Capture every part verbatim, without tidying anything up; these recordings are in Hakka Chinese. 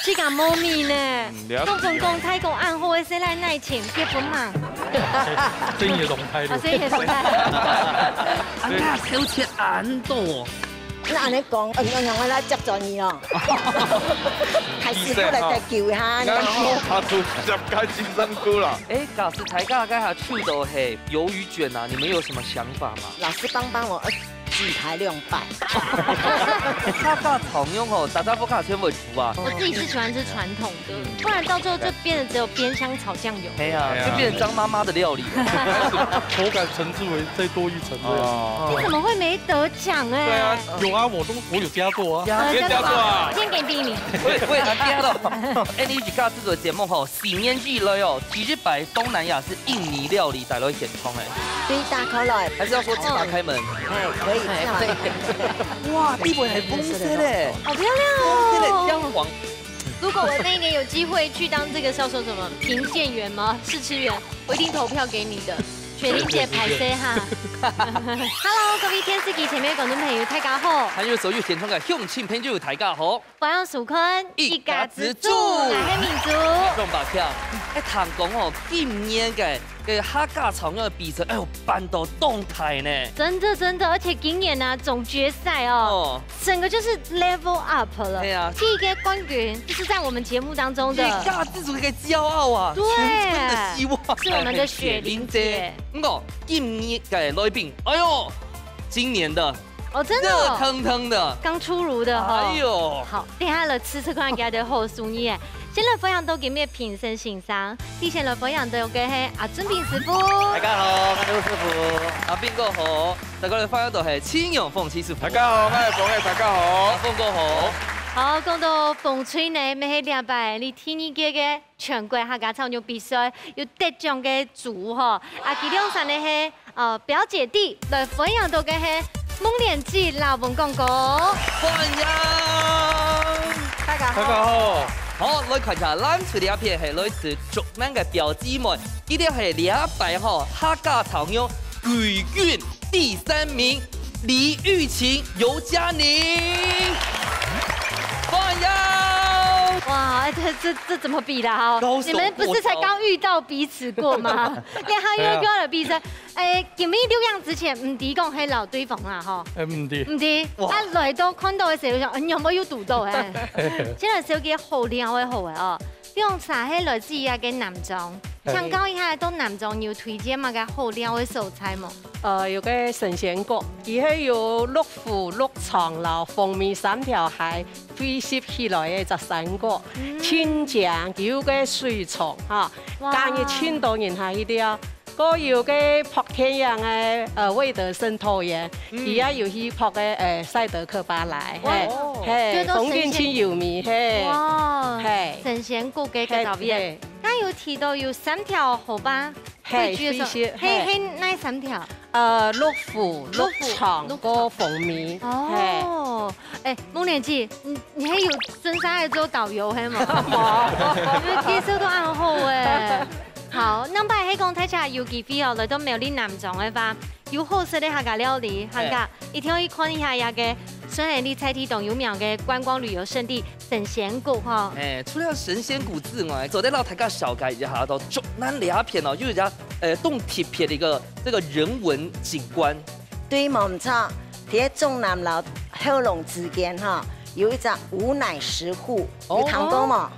你敢無面呢？嗯，了解。都分講，泰國恁好个細倈仔錢，結婚嘛。生意動態了。哦，生意動態。啊，那頭前恁多。那恁樣講，嗯，讓我來接轉你哦。開始過來得救一下，你看。然後他就接該精神股啦。誒，假使大家該下手到係魷魚捲啊，你們有什麼想法嗎？老師幫幫我，呃，舉牌兩百。客家長榮吼，大家屋下全會煮啊。我自己是喜歡吃傳統的，不然到最後就變得只有煸香炒醬油。哎呀，哎呀。就變成張媽媽的料理了。口感層次會再多一層這樣。哦。你怎麼會沒得獎哎？對啊，有啊，我都，我有加做啊。加，你有加做啊？先給第一名。我也，我也加了。哎，你一家製作節目吼，四年以來哦，第一擺東南亞是印尼料理帶來現場哎。對，打開來。還是要說打開門？哎，可以，這樣。哇，地板還紅色嘞。好漂亮哦。紅色的，這樣黃。如果我那一年有機會去當這個銷售什麼評鑑員嗎？試吃員，我一定投票給你的。雪玲姐，歹勢哈。Hello，各位電視機前面的觀眾朋友，大家好。還有所有現場的鄉親朋友，大家好。歡迎收看一家之煮，我係明珠。眾朋友，哎，聽講哦，今年个个客家長榮个比賽，哎喲，辦到當大呢。真的真的，而且今年呢，總決賽哦，哦。整個就是 level up 了。對啊。第一個冠軍就是在我們節目當中的。一家之煮个驕傲啊，對。青春的希望。是我們的雪玲姐。哎，雪玲姐。不過，今年个來賓，哎喲，今年的哦，真的哦。熱騰騰的。剛出爐的哈。哎喲。好，等一下來試試看佢个好手藝哎。先來歡迎到今日評審先生，首先來歡迎到个係阿俊斌師傅。大家好，我係師傅。阿斌哥好，再過來歡迎到係青勇鳳七師傅。大家好，我係鳳，大家好。鳳哥好。好，講到鳳吹呢，乜係兩擺，你第二屆个全國客家長榮比賽有得獎个組吼，啊，佢兩儕呢係 呃，表姐弟來歡迎到个係夢蓮姊摎文光哥。歡迎！大家好。大家好。好，來看一下，藍色這片係來自竹南个表姊妹，佢兜係這擺吼客家長榮季軍第三名，李玉琴、尤嘉寧。歡迎！哇，哎，這這這怎麼比啦？哈，高手過招。你們不是才剛遇到彼此過嗎？你還有跟他比賽？ 哎，今日錄影之前，毋知講係摎對方啦，吼。哎，毋知。毋知。哇。啊，來到看到个時候，想，哎，仰會有堵到哎。現在小姐好料个好个哦，兩儕係來自於一個南庄，哎。請教一下，到南庄有推薦麼个好料个所在無？呃，有個神仙閣，佢係有六府、六廠摎鳳尾三條溪匯集起來个一隻山閣，嗯。盡靚，佢有個水沖哈，哇。假日盡多人客去尞。 過有個博天影个，呃，魏德聖桃園，嗯。佢也有去博个，呃，賽德克巴萊，哇。嘿，哦。嘿，這都神仙，風景盡優美，嘿。哇，嘿。神仙谷个介紹片。嘿，嘿。剛有提到有三條河壩，嘿，匯集个時候，嘿，嘿。嘿，哪三條？呃，六府、六府、六廠、六廠。過鳳尾，嘿。哦，哎，夢蓮姊，你，你還有順續來做導遊，係無？無。你們介紹到恁好哎。 好，另外係講大家有機會哦，來到苗栗南庄个話，有好食个客家料理，客家，哎。一定愛去看一下這個，算係在地當有名个觀光旅遊勝地神仙谷吼。哎，除了神仙谷之外，做得摎大家紹介一下，到竹南這片哦，有一隻，呃，當特別个一個這個人文景觀。對，無毋著，在竹南摎後龍之間哈，有一隻吳乃石滬，有聽過無？哦。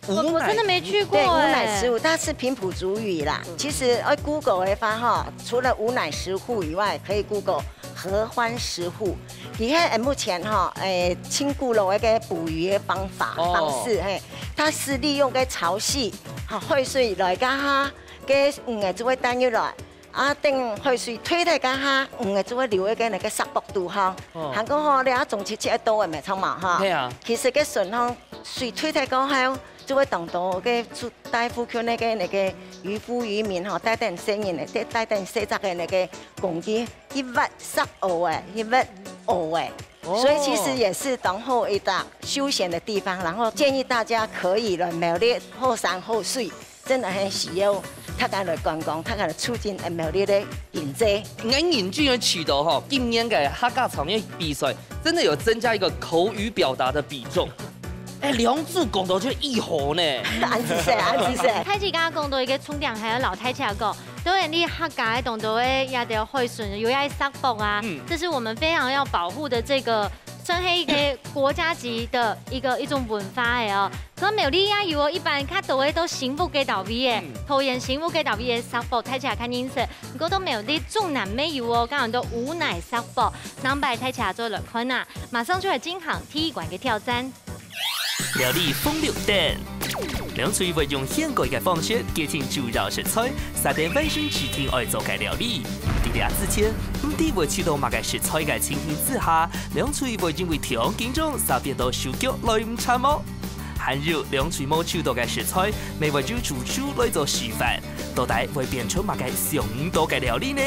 我，我真的沒去過對，哎。吳乃石滬，它是平埔族語啦。嗯。其實，呃，Google个話哈，除了吳乃石滬以外，可以Google合歡石滬。佢係，呃，目前哈，誒，盡古老个一個捕魚个方法，哦。方式，嘿，它是利用个潮汐，哈，海水來該下，該魚仔就會彈入來。 啊，等海水退忒該下，魚仔就會留一個該个石駁肚項。哦。還過吼，你啊，中秋節愛到个，無錯嘛，哈。係啊。其實該船項水退忒過後，就會當多該住在附近个該个漁夫漁民吼，帶等細人仔，帶，帶等細隻个該个工具，去挖石蚵仔，去挖蚵仔。哦。所以其實也是當好一個休閒的地方，然後建議大家可以來苗栗好山好水。 真的很需要大家來觀光，大家來促進苗栗个經濟。恁認真个去到吼，今年个客家長榮比賽真的有增加一個口語表達的比重。哎，兩組講到就異好呢。恁仔細，恁仔細。大自家講到一個重點，還有摎大自家講，當然你客家个當多个也得海參，有一些石脯啊，嗯。這是我們非常要保護的這個，算是一個國家級的一個，一種文化个哦。可能沒有你也有哦，一般較多个都新屋个到位个，嗯。桃園新屋个到位个石脯，大自家較認識。不過都沒有你中南美有哦，剛好都烏泥石脯，南擺大自家做來看啊，馬上就來進行第一關个挑戰。 料理紅綠燈。兩隊會用現改个方式，決定主要食材，設定完成指定愛做个料理。在這之前，毋知會取到麼个食材个情形之下，兩隊會因為忒緊張，煞變到手腳來毋掣無？還有，兩隊無取到个食材，乜會由主廚來做示範，到底會變出麼个想毋到个料理呢？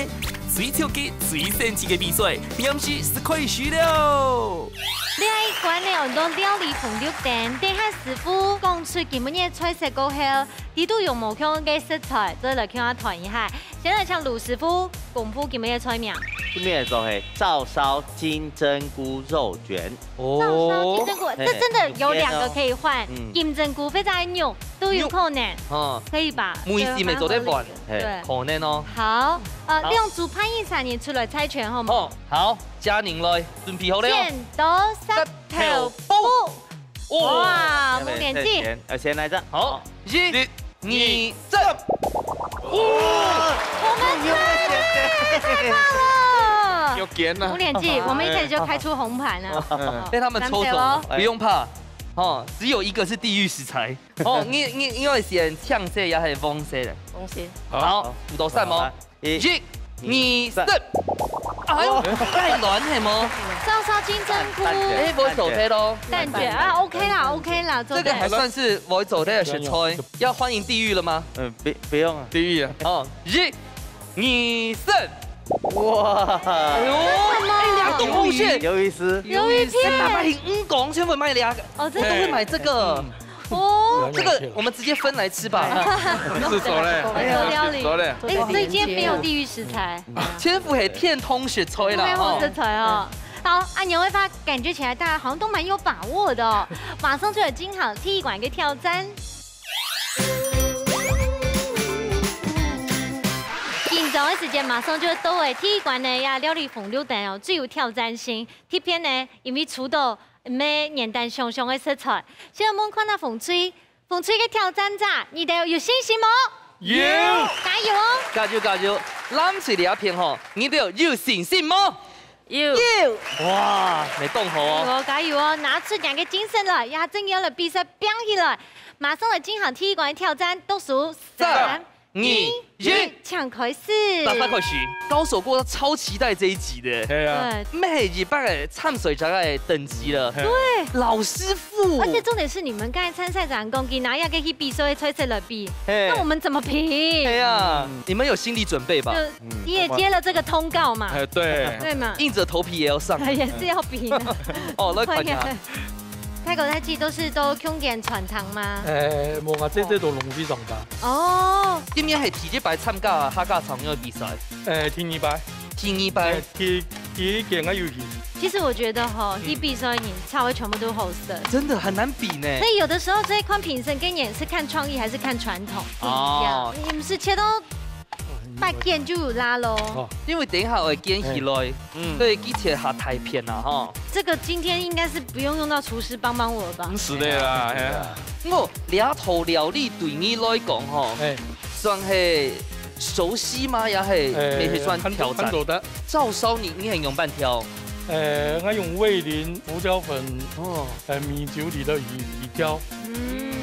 最刺激、最神奇个比賽，臨時就開始了！ 這一關了，到料理紅綠燈，等下師傅講出今晡日个菜色過後，裡肚有無共樣个食材，再來共下傳一下。先來請盧師傅公布今晡日个菜名。今晡日个就係照燒金針菇肉捲。哦。照燒金針菇，嘿，這真的有兩個可以換，嗯。金針菇或者係肉都有可能，肉。哦。可以吧？每時乜做得換。對，換。嘿。對。可能哦。好，呃，好。兩組派一儕人出來猜拳，好嗎？哦，好。 佳寧來，準備好了。剪刀石頭布。石頭布。哦。哇，木蓮姐。先，呃，先來一隻。好，一、二、三。哇！我們猜對，太棒了！有揀啊。木蓮姐，我們一開始就開出紅盤了。嗯。被他們抽走了，難得哦。不用怕，哦，只有一個是地獄食材。哦，你，你，你愛選青色也係黃色的？黃色。好，好。五到三哦。好，來。 一、二、三。哎喲，哇。太軟係無？照燒金針菇。蛋，蛋捲，哎，無熟忒咯。蛋捲啊，OK啦，OK啦，做得。這個還算是無熟忒个食材，要歡迎地獄了嗎？嗯，不，不用啊。地獄啊。哦，一、二、三。哇。哎喲，哎，兩種路線。魷魚絲。魷魚片。哎，爸爸，你毋講，全部買兩個。哦，真的。我都會買這個。嗯。 哦。這個我們直接分來吃吧。是熟嘞。做料理。熟嘞。哎，所以今天沒有地獄食材。千府係天通食材啦，天通食材哦。吼。好，啊，牛尾巴感覺起來大家好像都蠻有把握的哦。馬上就有金好踢館个挑戰。緊張个時間馬上就到位，踢館呢呀，料理紅綠燈哦，最有挑戰性。特別呢，因為出到 毋係簡單想像个食材。先來問看啊，紅隊，紅隊个挑戰者，你兜有信心無？有！加油哦！加油，加油！藍隊這片吼，你兜有信心無？有。有。哇，你當好哦。有哦，加油哦，拿出你个精神來，呀，正經愛來比賽，拼起來！馬上來進行第一關个挑戰，倒數三、三、 二、一，請開始。大家開始。高手過超期待這一集的。對啊。對。乜係一般个參賽者个等級了。對。老師傅。而且重點是，你們剛才參賽者講，佢拿一個去比，所以菜色來比，嘿。那我們怎麼比？哎呀，嗯。你們有心理準備吧？就，嗯，你也接了這個通告嘛。哎，對。對嘛。硬著頭皮也要上。也是要比的。哦，來看一下。對呀。 泰國菜系都係都共樣傳統嗎？誒，無啊，這，這都攏非常大。哦。今年係第一擺參加客家菜餚个比賽。誒，第二擺。第二擺。誒，佢，佢已經有去。其實我覺得吼，嗯。去比賽个人差不多全部都好食。真的很難比呢。所以有的時候，這一款評審跟你是看創意還是看傳統不一樣。哦。你毋係切到 八件就有啦咯。哦。因為等一下會捲起來，嗯。所以佢切較大片啦，吼。這個今天應該是不用用到廚師幫幫我了吧？毋使个啦，嘿啊。毋過，這道料理對你來講，吼，哎。算係熟悉嗎？也係，哎，乜係算挑戰？還，還做得。照燒你，你係仰般調？哎，𠊎用味醂、胡椒粉，哦。哎，米酒裡的魚，魚膠。嗯，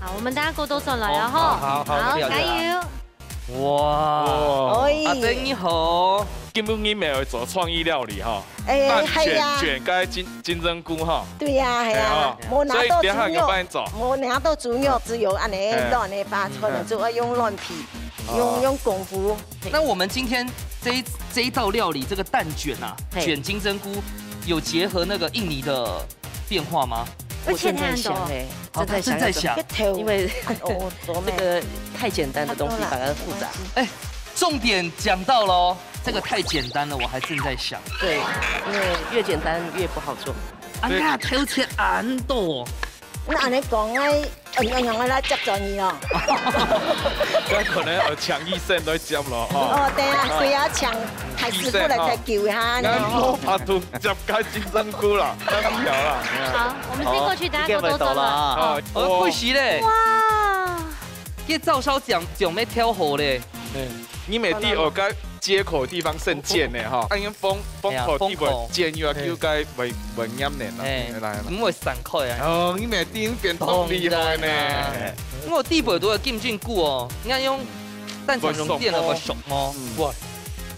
好，我們等下過多轉來哦，吼。好，好，好，好，了解了。加油。 哇，哇。哎。阿珍你好。今晡日乜愛做創意料理吼，哎，蛋捲，係啊。捲該金，金針菇吼。對呀，係啊，係啊。無拿到主肉，所以等下有幫你做。無拿到主肉，只有恁呢，哎。卵个話，可能就愛用卵皮，嗯。用，哦。用功夫。那我們今天這一，這一道料理，這個蛋捲啊，嘿。捲金針菇，有結合那個印尼的 變化嗎？我正在想欸，我正在想。哦，他正在想。因為，哦，這個太簡單的東西反而複雜。哎，重點講到了哦，這個太簡單了，我還正在想。對，因為越簡單越不好做。啊，那頭切恁多。那恁樣講，𠊎用用用來接轉去哦。該可能有搶醫生來接咯，吼。哦，等下，需要搶，還師傅來再救一下呢。那無法度接該金針菇啦，該不了啦。好，我們先過去，大家給我多招了。啊！啊，我不行嘞，哇，這照燒講講沒挑好嘞。你每第二个接口地方生箭呢，哈，哎，因為封封口地方箭又要又該文文言呢，哎来，来。因為散開啊。哦，你每第變當厲害呢。因為我地板都有金針菇哦，應該用蛋黃用電了會熟嗎？哇，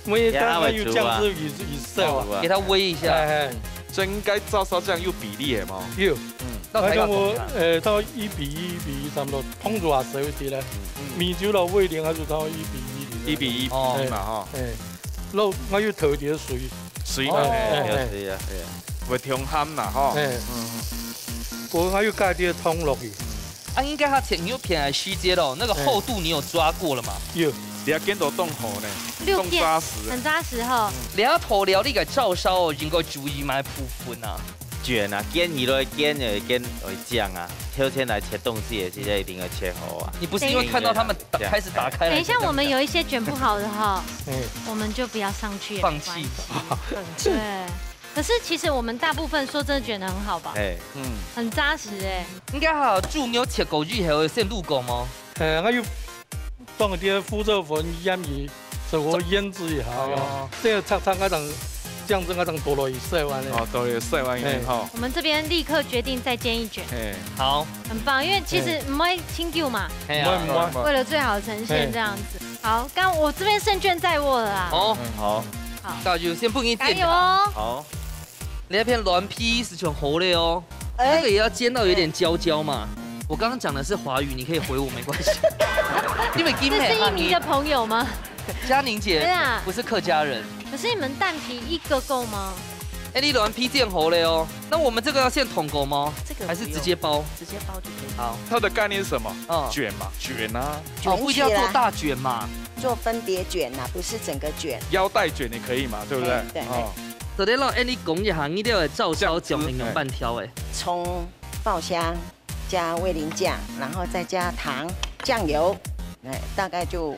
因為當然有醬汁以以色啊，給它煨一下。哎，所以應該照燒醬有比例的嘛。有，到台灣那像我呃，到一比一、一比一差不多，通煮啊，十一滴嘞，米酒了味淋还是到一比一滴。一比一比嘛哈，哎，肉那又投一点水，水哎哎会中鹹啦哈。哎，我还有加点汤落去，啊，應該它前有片來時節咯，那個厚度你有抓過了嗎？有，你還見到凍好呢，六片凍扎實。很扎實哈。你要投料理个照燒哦，應該注意買部分啊。捲啊，捲起來捲就捲會靚啊，挑選來切東西的時節一定要切好啊。你不是因為看到他們打開始打開來，等一下我們有一些捲不好的哈，哎，我們就不要上去，放棄。對。可是其實我們大部分說真的捲得很好吧，哎，嗯，很扎實哎。應該還有豬肉切過以後先滷過嗎？呃，那又放一点胡椒粉、鹽油，所以我腌制一下，哦這个炒炒那種醬汁那種多了一色完了。哦，都有晒完以後，我們這邊立刻決定再煎一捲，哎，好，很棒，因為其實毋會清久嘛，哎呀，不會不會為了最好的呈現這樣子。好，剛我這邊勝券在握了啊。好，好，那就先不給你點。加油哦！好，你那片卵皮是全好的哦，哎那個也要煎到有點焦焦嘛。我剛剛講的是華語，你可以回我沒關係。因為今這是天印尼的朋友嗎？嘉寧姐對啊不是客家人，可是你們蛋皮一個夠嗎？哎，你卵皮煎好了哦，那我們這個要現燙過嗎？這個不用還是直接包？直接包就可以。好，它的概念是什麼？嗯，捲嘛，捲啊，哦，不一定要做大捲嘛。做分别卷呐，不是整个卷。腰带卷也可以嘛，对不对？对对哦，昨天老哎，你講一下，你這个照燒醬應該半條哎。蔥、爆香，加味淋酱，然後再加糖、醬油，哎，大概就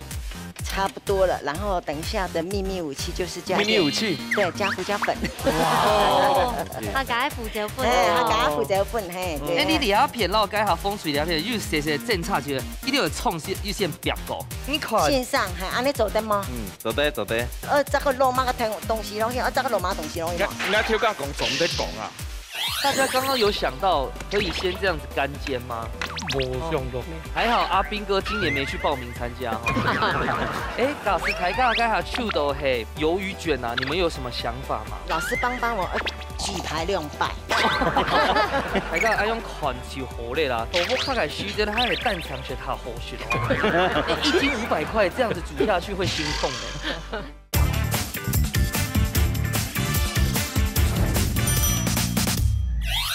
差不多了。然後等一下的秘密武器就是加迷你武器，对，加胡椒粉。哦，他趕快負責負哎，他責。給他負責粉，嘿，对。哎，你這片老該下風水這片又寫寫政策就一定有創新，又先表過。你看，線上，嘿，安尼做得嗎？嗯，做得做得，呃，這個落馬个東西落去，呃，這個落馬東西落去你看，你看，聽我講，總在講啊，大家剛剛有想到可以先這樣子乾煎嗎？無想到，還好阿斌哥今年沒去報名參加哦。哎，假使大家該下手到係魷魚捲啊，你們有什麼想法嗎？老師幫幫我，呃，舉牌兩百。大家愛用看就好咧啦，到屋下个時間，還係單程食較好食哦。一斤五百塊，這樣子煮下去會心痛的。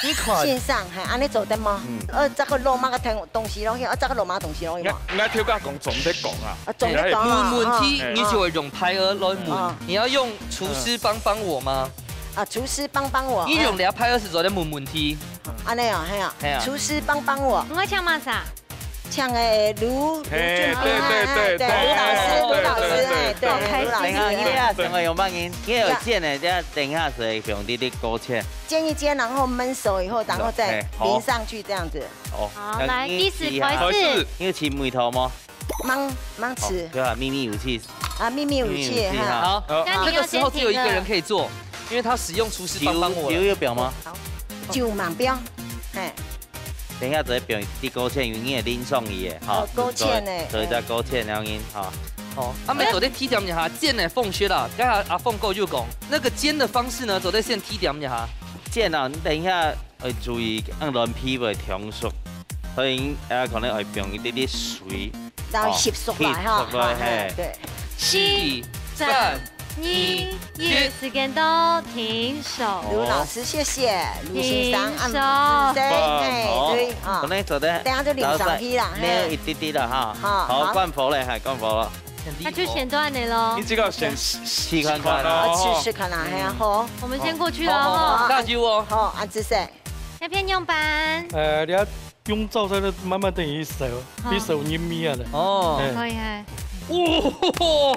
你看，線上，嘿，安尼做得嗎？呃，這個落馬个東東西落去，呃，這個落馬東西落去嘛。你看，你看，聽我講，總在講啊，啊，總在講啊。問問題哦你就會用拍兒來問哦，你要用廚師幫幫我嗎？啊，廚師幫幫我。你用這拍兒係做得問問題，安尼哦，嘿啊，嘿啊廚師幫幫我，你會搶麼儕？搶誒，盧盧嘿俊斌啊，對對對哎對，對盧老師，對盧老師，對哎，對，對盧老等一下，你師。這樣怎麼有慢音？你有煎的，這樣等一下是用滴滴勾芡。煎一煎，然後燜熟以後，然後再對好淋上去這樣子。哦，好，來，計時開始。還是你有切梅頭嗎？盲盲吃對啊，秘密武器。啊，秘密武器哈。好，那你要這個時候只有一個人可以做，因為他使用廚師幫幫我了。有有表嗎？就盲標，嘿，等一下再表滴勾芡，因為你會淋上去的哈哦，勾芡的所以再勾芡，然後你哈。哦，啊，毋係做得提點一下，煎个方式啦。剛才阿峰哥就講，那個煎的方式呢，做得先提點一下。煎啊，你等一下要注意，用卵皮會燙熟，所以啊可能會放一滴滴水，然後翕熟來哈，翕熟來嘿對。四、三、二、一，時間到，停手。盧老師，謝謝盧先生，停手啊，先生，好嘿，對啊可，能做得等下就淋上去啦，沒有一嘿，滴滴了哈。好好，好關火了，還關火了。那就選段的咯你。這個先試看看啊，哦試試看啦，嘿啊，好，我們先過去了好好好，哈。大家哦。好，安志生，那片用板，呃，你要用燥菜个慢慢等佢熟，好。佢熟入味啊咧。哦。哎。好厲害，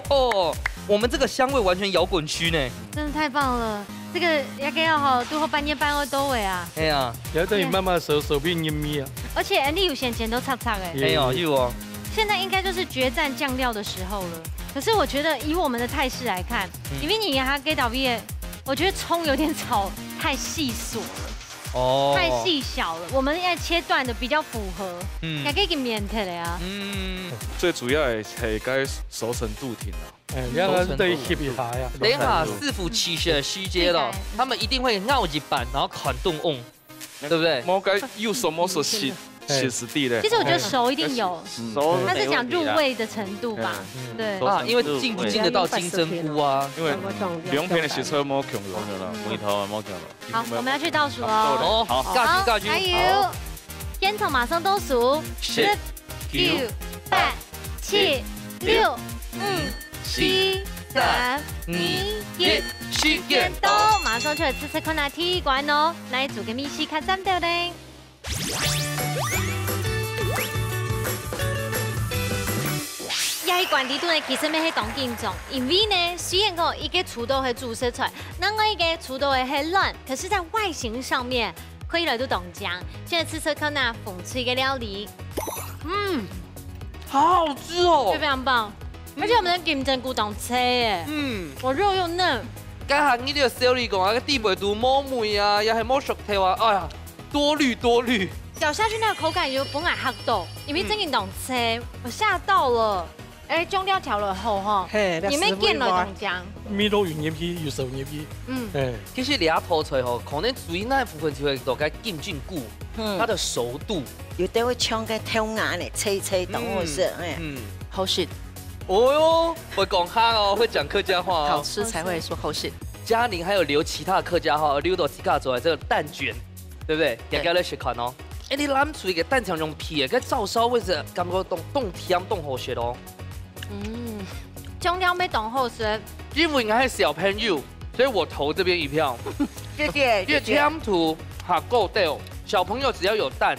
哦，我们这个香味完全摇滚区呢。真的太棒了，这个也给要好，都后半夜半夜都尾啊。哎呀，要等佢慢慢熟，熟变入味啊。而且 Andy 有咸咸都差差哎。哎呦，有哦。现在应该就是决战酱料的时候了。可是我觉得以我们的态势来看，嗯。因为你给它给倒闭，我觉得葱有点炒太细碎了。 哦。太细小了，我们要切段的比较符合，嗯。也可以给面贴的啊。嗯。最主要的是该熟成度挺啊。哎，你看它是对翕一下呀。等一下，师傅其实的时间了，对。他们一定会熬一半，然后看动用，对不对？莫该有什么是实，哎。实地的。其实我觉得熟一定有，嗯。熟是没问题啦。那是讲入味的程度吧。嗯。对。啊，因为进不进得到金针菇啊？因为两片的实在无共样。无共样啦，无共样啦。 好，我们要去倒数哦。好，好。加油，加油。还有，现场马上倒数，十、九、八、七、六、五、四、三、二、一，时间到，马上就来试试看啊，第一关哦，哪一组个味緒较赞的嘞？ 也係關係到呢，其實乜係當緊張，因為呢，雖然講一個主導係主食材，另外一個主導个係卵，可是在外形上面，看起來都當像。現在試試看那紅隊个料理，嗯，好好吃哦，就非常棒，而且我們的金針菇當脆耶，嗯，我肉又嫩。剛才你這個小李講啊，个底背都無味啊，也係無熟透啊，哎呀， 多慮多慮。咬下去那個口感有分我嚇到，因為真的當脆，嗯。我嚇到了。哎，醬料調了後哈，嘿，裡面見了當香。味道有入去，有熟入去。嗯。哎。其實這道菜吼，可能主要那部分就係到該金針菇，嗯。它的熟度。有的會像个豆芽呢，脆脆當好食，嗯，哎，嗯。好食。哦喲，會講客哦，會講客家話哦。好吃才會說好食。嘉玲還有留其他客家話，留到自家做的這個蛋捲。 對不對？對。大家來試看哦。哎，你攬出一個蛋醬用皮个，該照燒位置感覺當，當甜，當好食哦。嗯，醬料乜當好食。因為𠊎係小朋友，所以我投這邊一票。謝謝，謝謝。這甜度還夠對哦，小朋友只要有蛋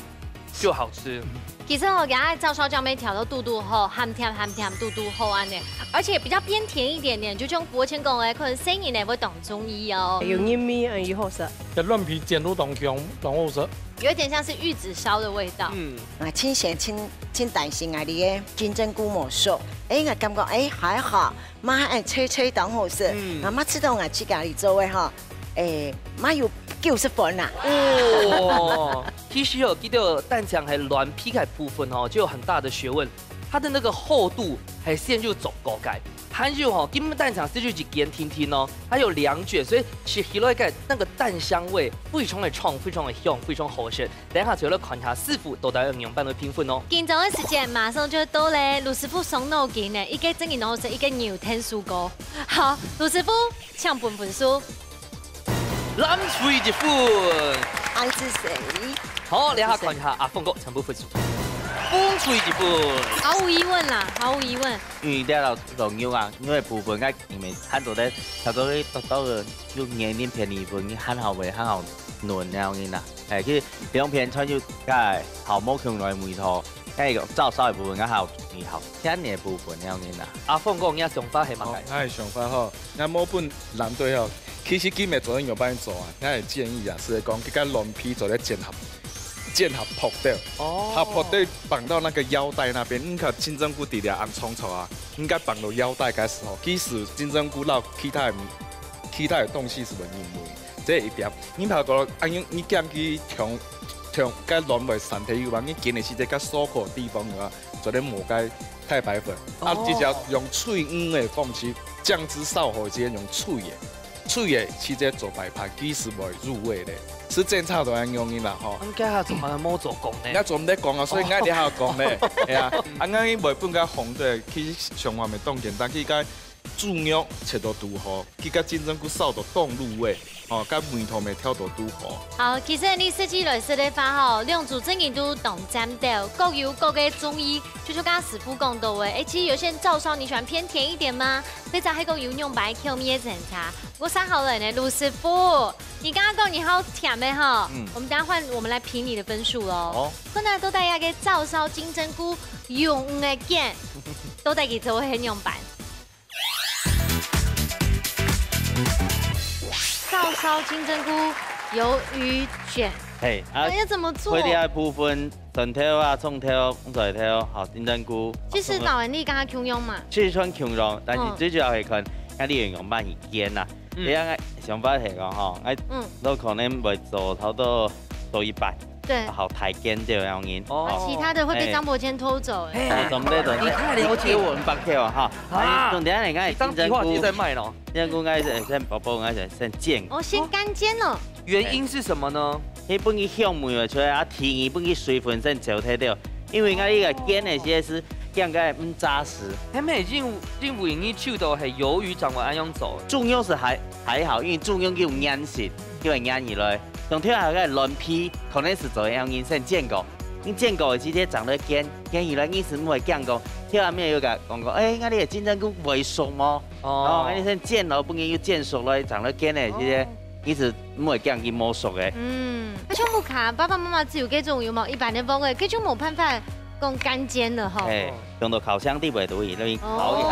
就好吃。其實哦，佢个照燒醬乜調到堵堵好，鹹甜鹹甜堵堵好恁呢，而且比較偏甜一點點，就像伯謙講个，可能細人仔會當中意哦。有入味，哎，有好食。 个卵皮煎到當香，當好食。有一點像是玉子燒的味道。嗯。啊，盡鮮，盡，盡擔心啊，你个金針菇無熟。哎，𠊎感覺，哎，還好，嘛，哎，脆脆當好食。嗯。啊，嘛，試著𠊎自家裡做个吼，哎，嘛有九十分啦。哦，其實哦，記得蛋醬係卵皮个部分哦，就有很大的學問。 它的那個厚度還係有足夠个。還有吼，金蛋醬係有一捲定定哦，還有兩捲，所以食起來个那個蛋香味非常的重，非常的香，非常好食。等一下就來看一下師傅到底愛仰般來評分哦。緊張个時間馬上就到咧，盧師傅傷腦筋呢，一個正經攏係一個牛天使哥。好，盧師傅，請分分數。 藍隊一分。愛是誰？好，這下看一下阿峰哥全部分數。紅隊一分。毫無疑問啦，毫無疑問。因為這老老牛啊，因為部分个因為看到咧，差不多得到个有年齡便宜分，你還好味，還好嫩了你呐。哎，其實兩片全有个好無共來味道，哎，照燒个部分个好，你好，甜个部分了你呐。阿峰哥，你个想法係麼个？哦，𠊎个想法吼， 𠊎無分藍隊吼，其實今日做得仰般做啊？𠊎个建議啊，係講佢个卵皮做得煎合，煎合薄掉，哦。合薄掉放到那個腰帶那邊，你看金針菇底下紅蔥蔥啊，應該放到腰帶開始吼，其實金針菇摎其他的，其他的東西係無入味，這一點。你頭過，啊，你，你驚佢忒，忒，該卵會散忒以外，你煎个時節該鎖口个地方有啊，做得抹該太白粉，啊，哦。直接用炊魚个方式，醬汁燒好之後用炊个。 炊个直接做擺盤，其實會入味咧，係正常都恁樣个啦吼。恁該下做麼个無做工呢？𠊎做毋得講啊，所以𠊎這下講咧，係啊，啊，𠊎每本个紅隊，其實想法咪當簡單，佢个豬肉切到堵好，佢个金針菇燒到當入味，哦，該味道乜調到拄好。好，其實你實際來食个話吼，兩組真經都當讚个，各有各个中意。就像剛剛師傅講到个，欸，其實有些人照燒你喜歡偏甜一點嗎？或者還講有兩擺口味个檢查。我想好了呢，盧師傅，你剛剛講你好甜的哈，嗯我們等一下換我們來評你的分數嘍。哦，看看到底這个照燒金針菇魷魚个捲，到底佢做會係兩擺？ 照燒金針菇魷魚捲，嘿，啊那，要怎麼做配？料的部分，蒜頭啊、蔥頭、紅菜頭，好，金針菇。其實老人你跟他共用嘛。其實算共樣，但是嗯最主要係看，看你用用慢去煎啦。嗯這樣个想法係講吼，哎，嗯，我可能會做差不多做一半，對，好太煎掉樣人。哦啊，其他的會被張伯謙偷走哎。哎哦，準備準備，你太了解我了你白跳啊哈。啊哎，重點係講你當地話金針菇就在賣了。金針菇愛先，先寶寶愛先先煎。哦，先乾煎哦。原因是什麼呢？你分佢香味會出來，啊，第二分佢水分先走忒掉，因為𠊎這个煎个時係煎个毋扎實。係乜因因為你手到係魷魚掌握恁樣做？豬肉係還還好，因為豬肉有黏性，就會黏起來。用跳下个卵皮，可能係做樣人先煎過，你煎過个時節正來煎，煎起來你係毋會驚過。跳下面有个講過，哎，𠊎這个金針菇會熟無？哦，𠊎這先煎落，分佢又煎熟來，正來煎个時節，你係毋會驚佢無熟个。嗯，該全部看爸爸媽媽只有這種有無？一般的屋个，這種無辦法講乾煎了吼。哎，用到烤箱底背都可以，讓佢烤一下。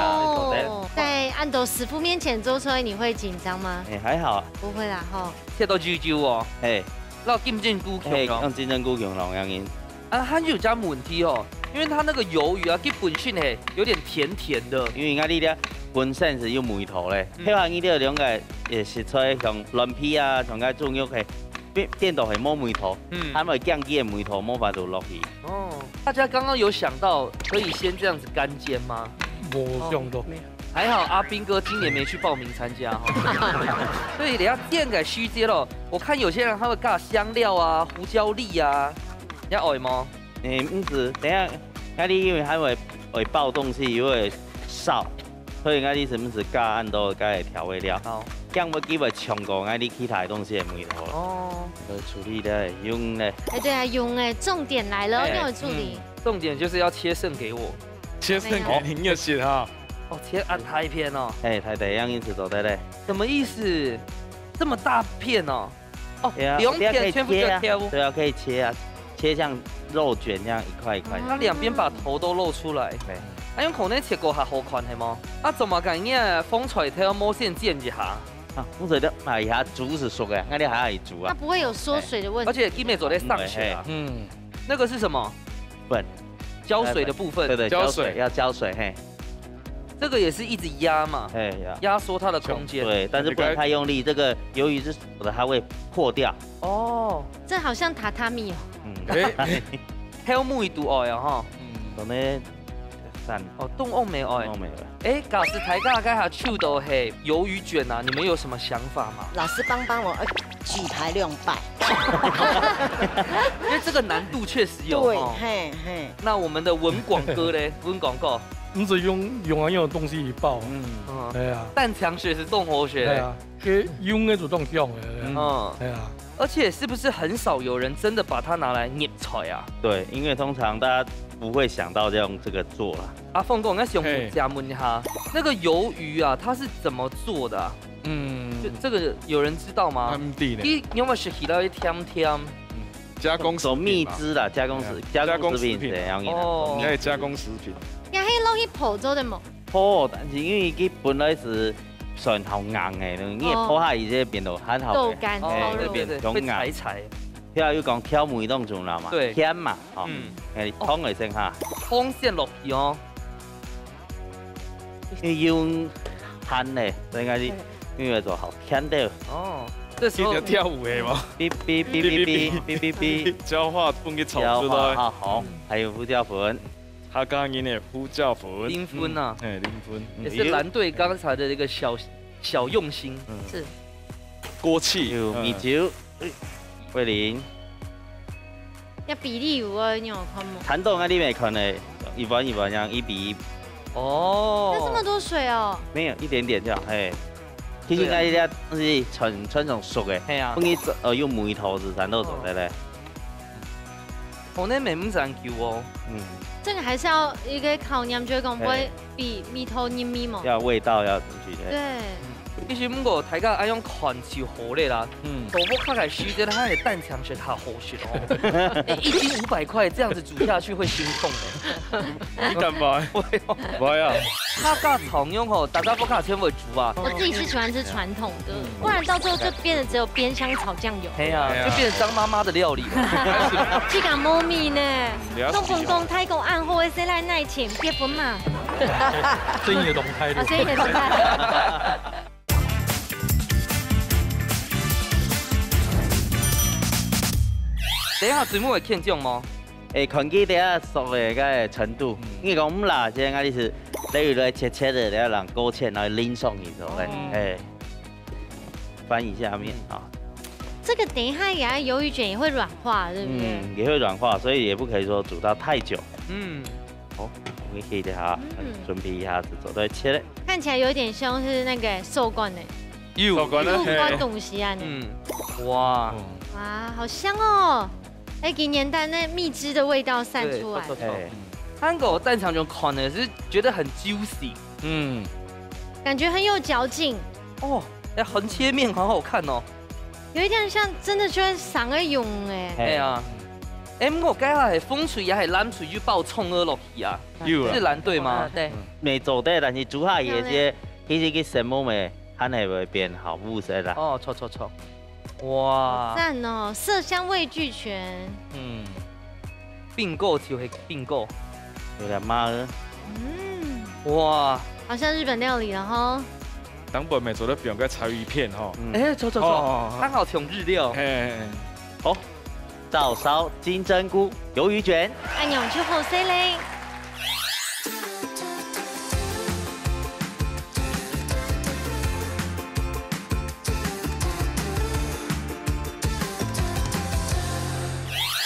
哦，在恁多師傅面前做出來，你會緊張嗎？哎，還好，不會啦吼。切到啾啾哦，哎，然後金針菇哎，共樣。用金針菇共樣樣人。啊，還有一個問題哦，因為它那個魷魚啊，基本上係有點甜甜的。因為𠊎這个本身係有味道咧，嗯配合你這兩个也食材像卵皮啊，像該豬肉係變變到係無味道，嗯還會降低个味道，無法度落去。哦，大家剛剛有想到可以先這樣子乾煎嗎？無想到。還好阿兵哥今年沒去報名參加哈。所以等一下煎个時節咯，我看有些人他會加香料啊、胡椒粒啊，你愛嗎？哎，毋係，等一下，𠊎這因為還會會爆東西，又會燒，所以𠊎這係毋係加恁多个調味料？好，這樣會機會搶過𠊎這其他東西个味道咯。哦，來處理咧，用咧。哎，對啊，用哎，重點來了，哎那我處理。重點就是要切剩給我。切剩給你，你也是哈。哦，切啊，大片哦，哎，太太樣意思做得咧。什麼意思？這麼大片哦？哦，對啊，兩這樣可以片全部就切啊切哦。對啊，可以切啊，切像肉捲這樣一塊一塊。它兩邊把頭都露出來。對。啊，用口內切過較好看，係無？啊，怎麼講？你个紅菜頭無先煎一下？啊，紅菜頭買一下煮係熟个，𠊎這還愛煮啊。它不會有縮水的問題。而且今日做得上去啊。嗯，那個是什麼？粉。膠水的部分。對對，膠水膠水要膠水，嘿。這個也是一直壓嘛，哎呀，壓縮它的空間。對，但是不能太用力，這個魷魚是熟的，它會破掉。哦，這好像榻榻米哦。嗯，哎，還有木一肚哦呀哈。嗯，可能散哦，凍漚沒哦。都沒有了。哎，假使大家該下手到係魷魚捲啊，你們有什麼想法嗎？老師幫幫我，呃，舉牌兩百。因為這個難度確實有對，哦。嘿嘿。那我們的文廣哥嘞，文廣哥，毋係用用恁樣个東西去爆，嗯，嗯，哎呀，彈牆雪是動火雪。哎呀，佢用个就當香个，嗯嗯，哎呀，而且是不是很少有人真的把它拿來醃菜啊？對，因為通常大家不會想到用這個做啦。阿鳳哥，我想嘿加問一下，那個魷魚啊，它是怎麼做的啊？嗯，這這個有人知道嗎？毋知呢。佢有沒有食起來甜甜？加工食做蜜品嘛，汁啦，加工食對啊加工食品加工食品啊怎樣用哦應該加工食品。也可以落去泡做的嘛。泡，但是因為佢本來係算好硬个，你也泡下去這邊都還好个。豆乾哎泡肉對對對，有會柴柴。譬如講調味當中啦嘛，對甜嘛，吼，嗯，哎，湯會先下，湯先落去哦。因為用鹹个，所以應該是因為做好甜的。哦，這時候佢就跳舞个嘛，嗶嗶嗶嗶嗶嗶嗶嗶，焦化粉去炒焦化，出來，好，好，還有胡椒粉。客家人的胡椒粉，零分啊，哎，零分，嗯也是藍隊剛才的一個小小用心。嗯是，鍋氣，有米嗯酒，哎，桂林，要比例有啊，你有看嗎？傳統啊，你沒看呢，一碗一碗這樣一比一，哦，那這麼多水哦。沒有一點點這樣，嘿，其實應該這係傳，傳統熟个，係啊。不然，呃，用梅頭子才都做得嘞。哦，那美毋成球哦。嗯。這個還是要一個考驗，就係講會比味道入味嘛。要味道要進去，對。對。其實毋過大家愛用看就好咧啦。嗯。到屋下个時節，佢个蛋清係較好食哦。欸，一斤五百塊，這樣子煮下去會心痛的。你敢買？會哦。買啊。客家炒肉吼，大家屋下全會煮啊。我自己是喜歡吃傳統的，嗯。不然到最後就變得只有煸香炒醬油。係啊，係啊。就變成張媽媽的料理了。去講貓咪呢，了解。東風公太公暗號的，誰來耐情，別分嘛。生意動態了。啊，生意動態。等一下，節目會欠獎嗎？ 欸，看佢等下熟个該个程度。嗯。你講毋啦，這个意思，例如來切切个，等下人勾芡，然後淋上去，係不是？哦。欸，翻一下面啊。這個等一下也要魷魚捲也會軟化，對不對？嗯，也會軟化，所以也不可以說煮到太久。嗯。好，我們可以等下，嗯。準備一下子，做對切嘞。看起來有點像是那個壽司呢。有。壽司呢？有掛東西啊呢。嗯。哇。哇，好香哦。 欸，今年蛋那蜜汁的味道散出來。對，臭臭臭。欸。韓國蛋清肉看的是覺得很juicy。嗯。感覺很有嚼勁。哦，欸，橫切面好好看哦。有一點像真的就係生个肉欸。係啊。欸，毋過該下係紅鮪魚還係藍鮪魚包蔥仔落去啊？有啊。是藍隊嗎？啊，對。沒做得，但是煮下去个，其實佢色目咩，還係會變好烏色啦。哦，錯，錯，錯。 哇。好讚哦，色香味俱全。嗯。Bingo就係Bingo。有點麻哦。嗯。哇。好像日本料理了吼。當本美做得放个柴魚片吼。嗯。欸，錯，錯，錯，哦，哦，哦。剛好像日料。嘿，嘿，嘿。好，照燒金針菇魷魚捲。哎喲，就好勢嘞。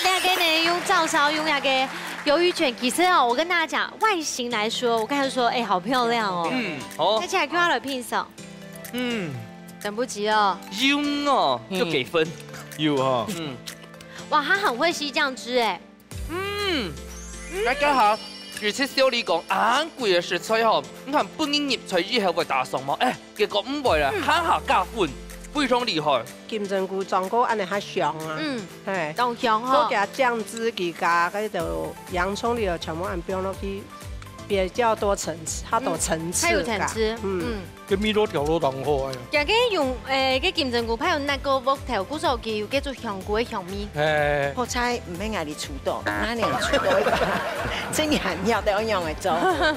這個呢，用照燒，用那個魷魚捲，其實哦，我跟大家講，外形來說，我剛才說，欸，好漂亮哦。嗯，好。而且還看到了pinso。嗯。等不及了。有哦，嗯。就給分。有哦。嗯。哇，它很會吸醬汁欸。 嗯，大家好，其實照理講，恁貴个食材吼，你看分人入菜以後會打爽無？欸，結果毋會啦，嗯。下下加分，非常厲害。金針菇裝過恁呢較香啊。嗯，嘿，當香吼。過加醬汁，佢加該兜洋蔥粒全部恁放落去，比較多層次，較多層次感。嗯，較有層次，嗯。嗯。 該味道調到當好哎呀。這個用，欸，該金針菇，配有那個鑊頭，故所佢有該種香菇个香味。哎。好彩毋係𠊎俚煮到，𠊎俚煮到一半，真个還曉得仰般个做，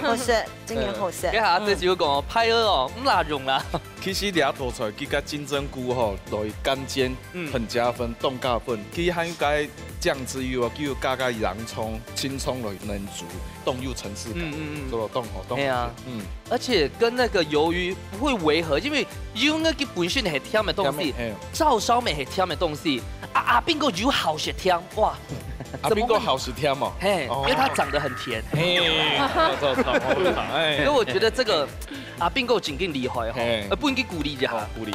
好食，真个好食。該下這就講，嗯。歹哦，毋罅用啦。其實這道菜，佢个金針菇吼，來乾煎，嗯。很加分，當加分。佢還有該醬汁有啊，佢有加个洋蔥、青蔥來嫩煮。 當有層次感，嗯，嗯，嗯。做到當好，當好吃。係啊。嗯。而且跟那個魷魚不會違和，因為魷魚佢本身係甜个東西，甜个，係。照燒乜係甜个東西，啊，阿兵哥又好食甜，哇，阿兵哥好食甜哦。嘿，哦。因為它長得很甜。嘿，不錯，不錯，不錯，哎。所以我覺得這個阿兵哥真个厲害吼，嘿。呃，分佢鼓勵一下。好，鼓勵。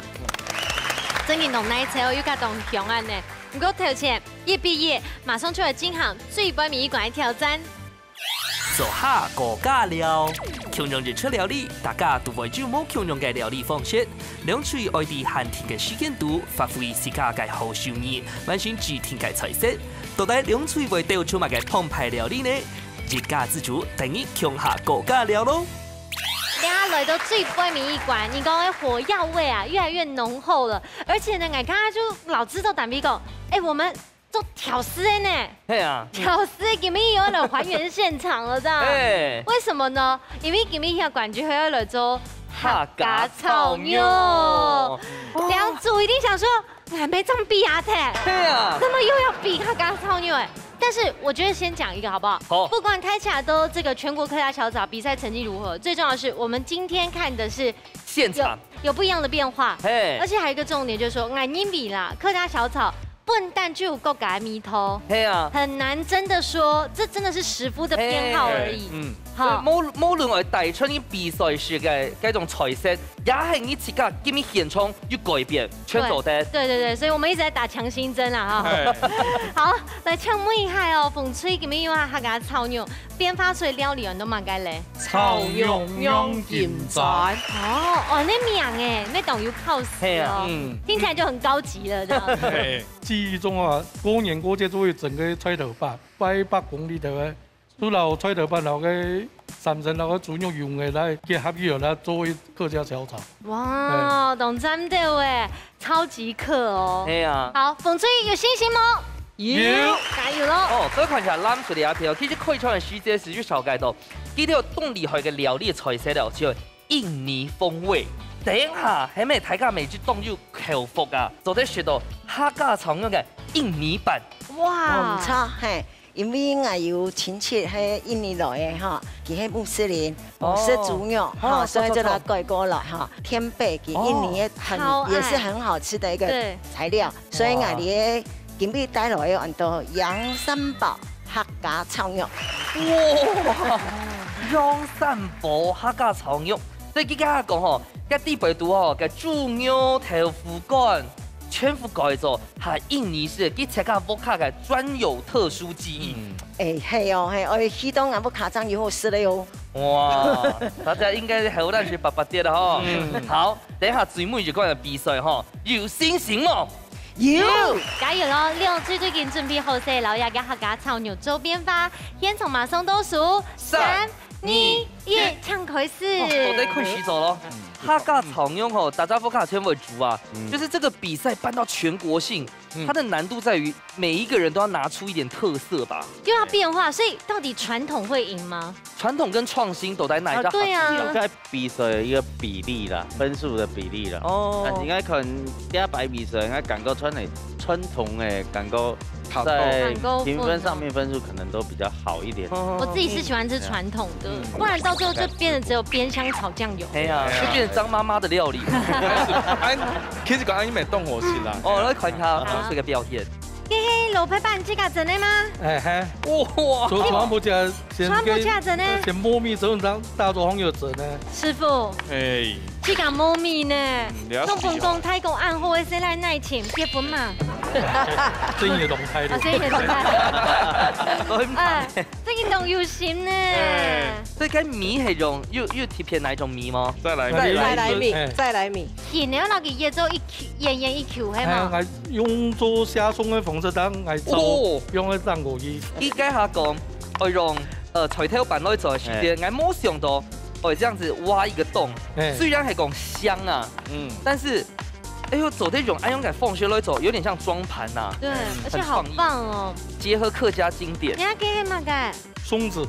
真个當耐食哦，又加當香恁呢。毋過頭前一比一，馬上就來進行最尾一關个挑戰。 做下高價料。共樣一出料理，大家都會有無共樣个料理方式。兩隊愛在限定个時間肚，發揮自家个好手藝，完成指定个菜色。到底兩隊會鬥出麼个澎湃料理呢？一家之煮，等你共下高價料咯。等下來到最尾一關，你講个火藥味啊，越來越濃厚了。而且呢，𠊎剛剛就老知道膽比講，欸，我們 做挑食个呢。係啊。挑食个今日又要來還原現場了，這樣。哎。為什麼呢？因為今日个冠軍係要來做客家炒肉。客家炒肉。哦。兩組一定想說，還沒這樣比啊，噻。對啊。怎麼又要比客家炒肉？哎，但是我覺得先講一個好不好？好。不管大家都這個全國客家小炒比賽成績如何，最重要的是我們今天看的是現場。有，有不一樣的變化。嘿。而且還有一個重點就是說，𠊎認為啦，客家小炒本旦就有各家个味道，係啊。很難真的說，這真的是食夫的偏好而已。係，嗯。好。所以無，無論愛帶出你比賽時个該種菜色，也係你自家今日現場有改變，全做得。對，對，對，對，所以我們一直在打強心針啦，哈。係。好，來請問一下哦，鳳翠今日用客家炒肉，變化出來料理有麼个咧？炒肉仰金磚。哦，哦，那名哎，那種有考試哦。係啊。嗯。聽起來就很高級了，這樣。係。 記憶中啊，過年過節做一整个菜頭粄，八百公里个，除了菜頭粄，然後个三層，然後个豬肉用个來結合起來做一客家小炒。哇，當讚个哎，超級客哦。係啊。好，鳳翠有信心無？有。加油咯！哦，各位看一下，藍色个阿條，其實開場个時節係有紹介到，佢兜當厲害个料理菜色了，就 印尼風味。等一下，係毋係大家每日當有口福啊，做得食到客家炒肉个印尼版。哇！哦，毋錯，係，因為𠊎有親戚係印尼來个哈，佢係穆斯林，哦。毋食豬肉，哈，哦，所以就來改過來哈。甜粄佢印尼个很，哦。超愛。也是很好吃的一個，對。材料。 所以𠊎這今晡日帶來个安到羊三寶客家炒肉。哇！羊三寶客家炒肉，所以佢剛剛講吼，該底背肚吼，該豬肉、豆腐乾，全部改做還印尼式，佢自家屋下个專有特殊技藝。嗯。哎，係哦，係，哎，去到𠊎屋下正有好食个哦。哇，大家應該口水是白白滴的吼。嗯。好，等一下最尾一關个比賽吼，有信心無？ 有！加油咯！六隊最近準備好勢，摎這个客家炒肉做變化，現場馬上倒數，三、三、二、二、一，一。請開始。哦，都在開始做咯。客家炒肉吼，大家屋下全會煮啊，嗯。就是這個比賽辦到全國性，嗯。它的難度在於每一個人都要拿出一點特色吧。就要變化，所以到底傳統會贏嗎？傳統跟創新都在哪一個？啊，對啊。 在比賽个一個比例啦，分數的比例啦。哦。但是應該可能第一擺比賽，應該感覺傳統，傳統个感覺在評分上面分數可能都比較好一點。哦。我自己是喜歡吃傳統的，嗯。不然到最後就變得只有煸香炒醬油。哎呀，就變成張媽媽的料理。哎，其實講恁樣也當好食啦。哦，來看一下，好。這個表現。嘿嘿，老闆，你自家整个嗎？哎嘿。哇。昨，昨晚不加 先全部加整呢？先糯米之後，當打做紅油整呢。師傅，哎。自家糯米呢？嗯，了解。東本公太公恁好个，誰來耐情，結婚嘛？真有動態的。啊，真有動態。哎，這個當有心呢。哎。所以該米係用，有，有特別哪一種米嗎？再來米。再來米，哎。再來米。然後拿佢醃做一球，圓圓一球，係嗎？哎，用做蝦鬆个方式，當來做，哦。用个當過去。佢該下講，愛用 呃，菜頭粄來做个時節，哎。𠊎無想到會這樣子挖一個洞。哎。雖然係講香啊，嗯。但是，哎喲，做得用恁樣个方式來做，有點像裝盤吶。對，嗯。而且好棒哦。很創意。結合客家經典。你看這個麼个？松子。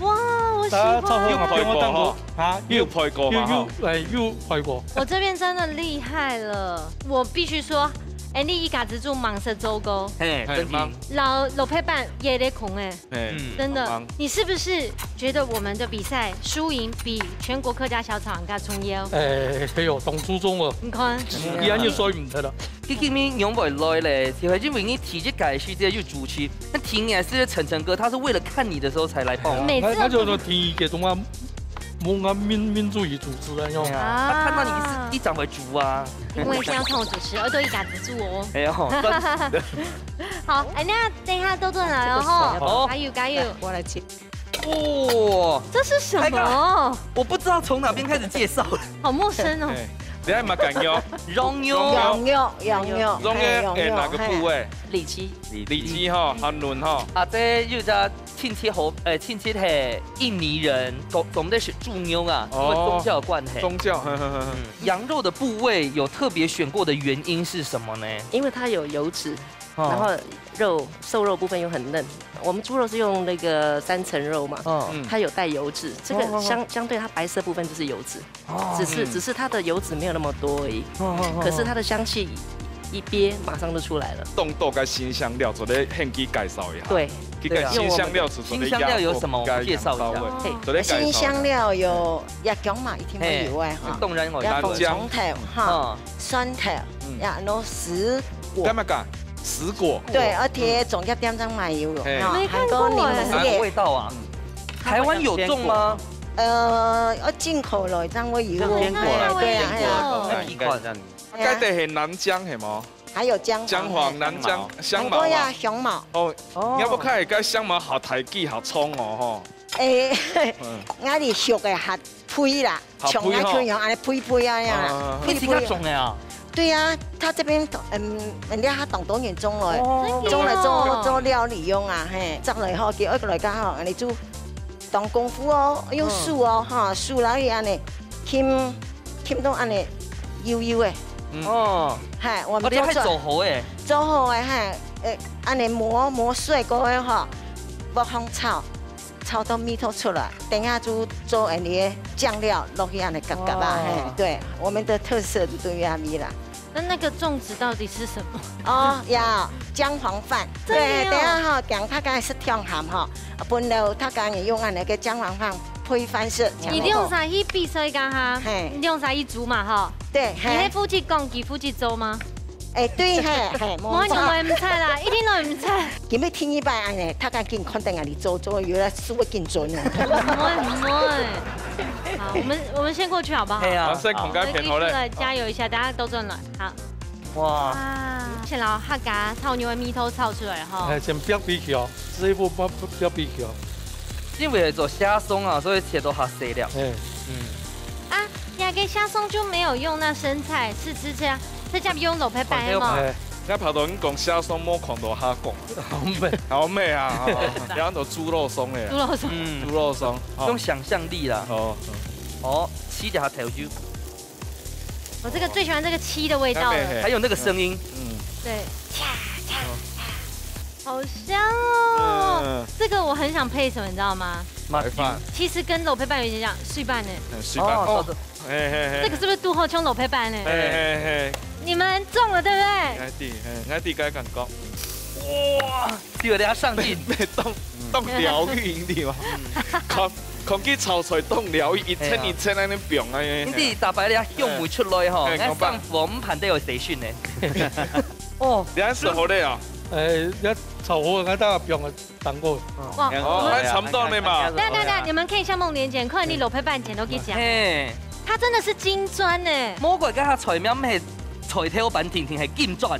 哇，我喜歡。大家炒好，用，用，用，啊，有配過哈？有，有，哎，有配過。我這邊真的厲害了，我必須說，Andy一家之煮蠻識做个。嘿，嘿，真的。摎老闆也咧講誒。 哎，嗯。真的，幫忙。你是不是覺得我們的比賽輸贏比全國客家小炒更加重要？哎，係哦，當注重哦。你看。嗯，佢恁樣所以毋得了。佢今日仰會來咧，就係因為你第一屆時節有主持，那第二屆時節晨晨哥他是為了看你的時候才來報名。每次都那，那就是說第一屆中央，中央民，民主與主持人喲。對啊，啊。他看到你是一掌為主啊。因為這樣看我主持，耳朵一打直住哦。哎喲，專屬的。好，哎，那等一下豆豆來哦，吼。哦。加油，加油。來，我來切。 哇，這是什麼？開個，我不知道從哪邊開始介紹了。好陌生哦。哎，等下嘛敢用。羊肉。羊肉，羊肉，羊肉，嘿，羊肉，哎，哪個部位？嘿。里脊。里脊哈，很嫩哈。啊，這有隻親戚好，哎，親戚係印尼人，總，總得係豬肉啊，哦，因為宗教關係。宗教，呵，呵，呵，呵。嗯，羊肉的部位有特別選過的原因是什麼呢？因為它有油脂，哦。然後肉，瘦肉部分又很嫩。我們豬肉是用那個三層肉嘛，哦。嗯。它有帶油脂，這個相，哦，哦，哦。相對它白色部分就是油脂，哦。只是，嗯。只是它的油脂沒有那麼多而已，哦，哦，哦，哦。可是它的香氣一煸，馬上就出來了。當多个辛香料，做得先去介紹一下。對。這個辛香料是做得，對啊。辛香料有什麼？介紹一下。嘿。做得介紹一下。辛香料有，也講嘛，一定會有的哈。嘿，當然有。也有蔥頭哈，哦。蒜頭，嗯。也有水果。幹嘛講？石果。對，而且專賣店正買有，嘿。哈，沒看過欸。韓國檸檬葉。哪個味道啊？嗯。台灣有種嗎？呃，要進口了，正會有。像堅果啦。對啊，對啊。堅果啦，應該這樣。該个係南薑係無？還有薑黃。薑黃、南薑、香茅啊。很多呀，香茅。哦，哦。你要不看該香茅好大支、好衝哦，吼。欸，嗯。𠊎俚熟个較肥啦。 好肥吼。像𠊎這樣，恁樣肥肥啊，恁樣啦。啊。肥肥。你自家種个啊？對啊，他這邊，嗯，人家他當多人種了，哦。種了做，真的哦。做料理用啊，嘿，摘了以後，佢愛來家吼，恁樣就當功夫哦，用手哦，嗯。哈，手來恁樣，輕，輕到恁樣，幼幼个。嗯。哦。嘿，我們就做，哦，這還做好欸。做好个，嘿，呃，恁樣磨，磨碎過後吼，放放炒。 炒到味道出來，等下就做恁樣个醬料落去恁樣夾夾啊，哇。嘿，對，我們的特色就對於阿咪啦。那那個粽子到底是什麼？哦，呀，薑黃飯。真的哦。對，等下哈，講大家係忒鹹哈，本來大家也用恁樣个薑黃飯配飯食，你兩儕去比賽一下哈，嘿。你兩儕一組嘛哈。對，你係負責講，佢負責做嗎？嘿。 欸，對，嘿，嘿，無錯。無，你毋會毋知啦，一定都毋知。今日第二擺恁樣，大家緊看等𠊎俚做，做有了輸會緊轉啊。毋會，毋會。好，我們，我們先過去好不好？係啊。好，先看該片好咧。我們繼續來加油一下，大家都轉來。好。哇。哇，先摎客家炒肉个味道炒出來吼。欸，先煏皮去哦，師傅煏，煏皮去哦。因為係做蝦鬆啊，所以切到較細粒。欸。嗯。啊，這個蝦鬆就沒有用那生菜，是直接 直接用蘿蔔粄个嘛。欸。𠊎頭先講蝦鬆無看到蝦講。好味。好味啊，吼，這樣都豬肉鬆个。豬肉鬆。嗯。豬肉鬆，哦。用想像力啦。哦。哦，吸一下頭就。我這個最喜歡這個漆的味道了。那邊嘿。還有那個聲音。嗯。對，恰，恰，恰，好香哦。嗯。這個我很想配什麼，你知道嗎？白飯。其實跟蘿蔔粄有點像，水粄呢。嗯，水粄。哦，哦。 嘿，嘿，嘿。這個是不是肚後像蘿蔔粄呢？嘿，嘿，嘿。你們中了，對不對？𠊎知，嘿，𠊎知該感覺。哇，有點上癮。咩，當，當療癒，你知嗎？嗯。空，空氣炒出來當療癒，一層一層恁樣放啊，嘿。你知大擺這香味出來吼，嘿，𠊎上網盤都有誰訊呢？哦。你還食好咧啊？欸，這炒好，𠊎等下放啊。 當過。哇，哦，我們還差不多呢嘛。等等等，你們可以向夢蓮姐，看你蘿蔔粄剪到幾講。嘿。它真的是金磚呢。魔鬼跟他菜苗咩，菜頭粄定定係金磚。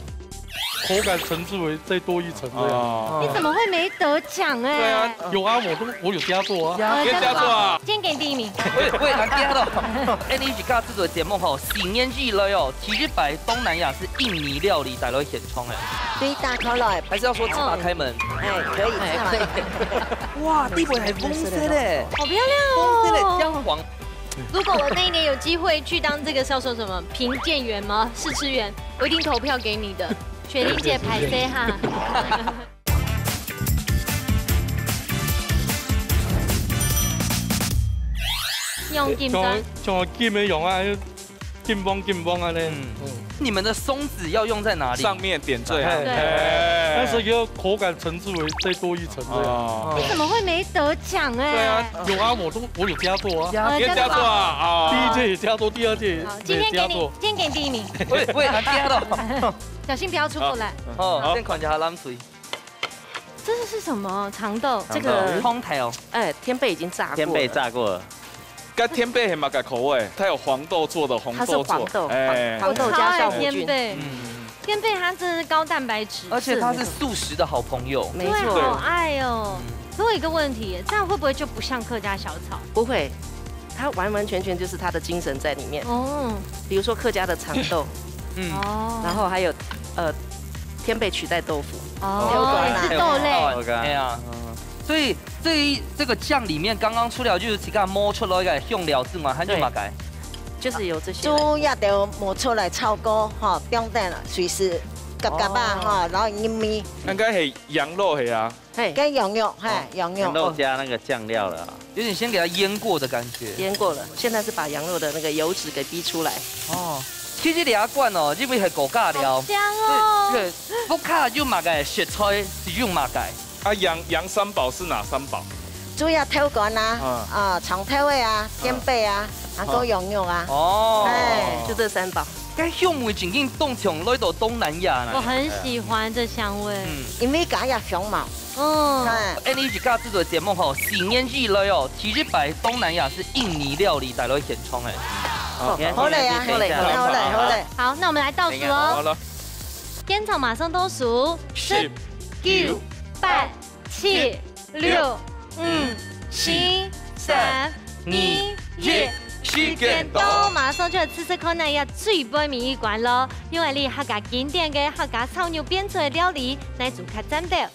口感層次為再多一層這樣。哦。你怎麼會沒得獎欸？對啊。有啊，我都，我有佳作啊。有佳作啊。今天給你第一名。喂，喂，難聽咯。哎，你一家製作節目吼，四年以來哦，第一擺東南亞係印尼料理帶來現場欸。對，打開來。還是要說芝麻開門？ 哎，可以，哎，這樣。可以。哇，地板還紅色嘞，好漂亮哦。紅色嘞，姜黃。如果我那一年有機會去當這個銷售什麼評鑑員嗎？試吃員，我一定投票給你的。雪玲姐，歹勢哈。用金磚。像，像金个樣啊， 金黃金黃啊呢。嗯。嗯。你們的鬆子要用在哪裡？上面點綴啊。哎，對。哎。但是一個口感層次為再多一層這樣。哦。你怎麼會沒得獎哎？對啊。有啊，我都，我有佳作啊。佳作。你有佳作啊？哦。第一屆也佳作，第二屆也佳作。好，今天給你，今天給你第一名。喂，喂，還第二了。小心不要出不來。好。哦，好。先看一下冷水。這是，是什麼？長豆。這個長豆。湯頭。哎，天貝已經炸過了。天貝炸過了。 該天貝係麼个口味？它有黃豆做的，紅豆做，它是黃豆，哎。黃，黃豆加酵母菌。我超愛天貝。嗯。天貝它真的是高蛋白質。而且它是素食的好朋友。沒錯。對，好愛哦。嗯。可我有一個問題，這樣會不會就不像客家小炒？不會，它完完全全就是它的精神在裡面。哦。比如說客家的長豆，嗯。哦。然後還有，呃，天貝取代豆腐。哦，豆乾啊。也是豆類。豆乾。哎呀，嗯。所以 這一，這個醬裡面剛剛除了就是自家磨出來个香料之外，還有麼个？對。就是有這些。豬肉都磨出來炒過，吼，放等了，隨時夾夾啊，哦。吼，然後入味。應該係羊肉係啊。嘿。跟羊肉，嘿，哦。羊肉。羊肉加那個醬料了啊。有點先給它醃過的感覺。醃過了，現在是把羊肉的那個油脂給逼出來。哦，其實這一罐哦，因為係高價料。好香哦。對，對，屋下有麼个食材，係用麼个？ 啊，羊，羊三寶是哪三寶？主要豆乾啊，嗯。啊，長豆仔啊，嗯。天貝啊，還有羊肉啊。哦。哎。就這三寶。該香味正經當像來到東南亞呢。我很喜歡這香味。嗯，因為加入香茅，嗯，哎，恁呢一家製作節目吼，四年以來哦，第一擺東南亞係印尼料理帶來現場哎。好嘞啊，好嘞，好嘞，好嘞。好，那我們來倒數哦。好了，現場馬上倒數，十、九、八、七、六、五、四、三、二、一，時間到，馬上就來試試看，那一最背尾一關咯。因為你客家經典个客家炒肉變出來料理，來做客戰鬥。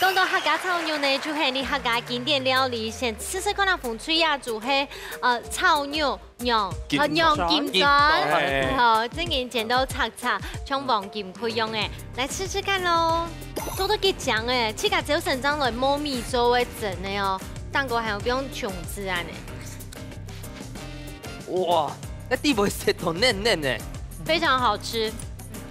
講到客家炒肉呢，就係你客家經典料理，先試試看啊，紅隊啊，就係呃炒肉娘，呃娘金磚。哎好，正經剪到赤赤，像黃金塊樣哎，來試試看咯。做到幾靚哎，自家朝晨正來摸米做个真的哦，蛋糕還有不用窮子啊呢。哇，該底背食到嫩嫩呢。非常好吃，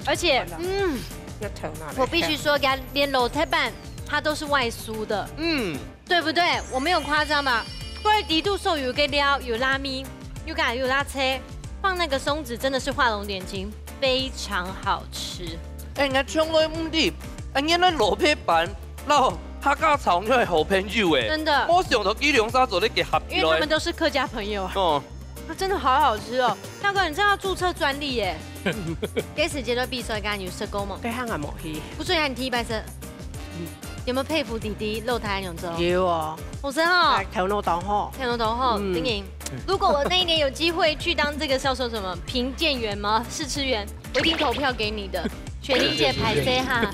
而且嗯，一條拿嚟我必須說，連老鐵板它都是外酥的，嗯，對不對？我沒有誇張吧？所以底肚所有个料有拉麵，有咖有拉切，放那個鬆子真的是畫龍點睛，非常好吃。哎，𠊎從來毋知，哎，原來蘿蔔粄摎客家炒肉係好朋友哎。真的無想到佢兩儕做得結合起來。因為他們都是客家朋友啊，哦，它真的好好吃哦。大哥，你這要註冊專利耶！該時節的比賽，剛剛有試過嗎？該下我無去。不是很第一擺試，有沒有佩服弟弟露台那種做？有哦，我真哦，頭腦當好。看得懂吼，嗯丁莹。如果我那一年有機會去當這個銷售什麼評鑑員嗎？試吃員，我一定投票給你的，全力界排塞哈。